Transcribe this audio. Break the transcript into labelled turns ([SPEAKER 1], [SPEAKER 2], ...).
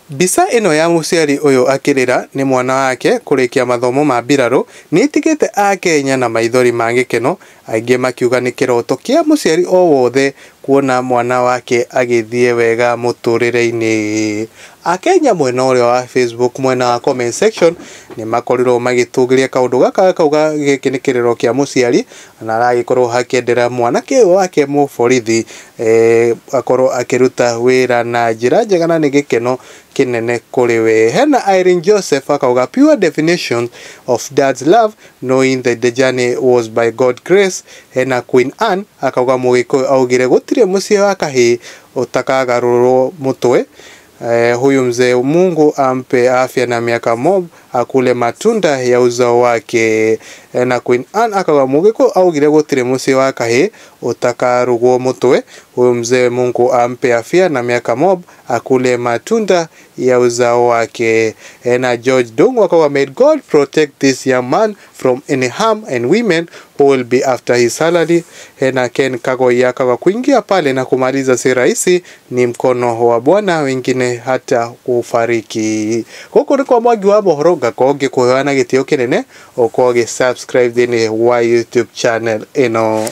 [SPEAKER 1] Mbica ĩno ya mũciari ũyũ akĩrĩra nĩ mwana wake kũrĩkia mathomo ma mbirarũ nĩ ĩtigĩte akenya na maithori ma gĩkeno, aingĩ makiuga nĩ kĩroto kĩa mũciari o wothe kuona mwana wake agĩthiĩ wega mũtũrĩre-inĩ. Akenya mwena ũrĩa wa Facebook mwena wa comment section nĩ makorirwo magĩtũgĩria kaũndũ gaka gakauga gĩkĩ nĩ kĩrĩro kĩa mũciari na aragĩkorwo akĩendera mwanake ũyũ wake mũborithi akorwo akĩruta wĩra na njĩra njega na nĩ gĩkeno kĩnene kũrĩ we. Hena Irene Joseph akauga pure definition of dad's love, knowing that the journey was by God grace. Hena Queen Anne akauga mũgĩkũyũ augire gũtirĩ mũciĩ wa kahĩĩ ũtakagarũrwo mũtwe. Huyu mzee Mungu ampe afya na miaka mob akule matunda ya uzao wake. Na Queen Anne akauga mũgĩkũyũ augire gũtirĩ mũciĩ wa kahĩĩ ũtakarugwo mũtwe. Huyu mzee Mungu ampe afya na miaka mob akule matunda ya uzao wake. Na George Dungu akauga may God protect this young man from any harm and women who will be after his salary. Na Ken Kagoya akauga kuingia pale na kumaliza si rahisi, ni mkono wa Bwana, wengine hata kufariki. Gũkũ nĩ kwa Mwangi wa mohoro, ngakorwo ngĩkũheana gĩtĩo kĩnene ũkorwo ũgĩ subscribe thĩinĩ wa YouTube channel ĩno.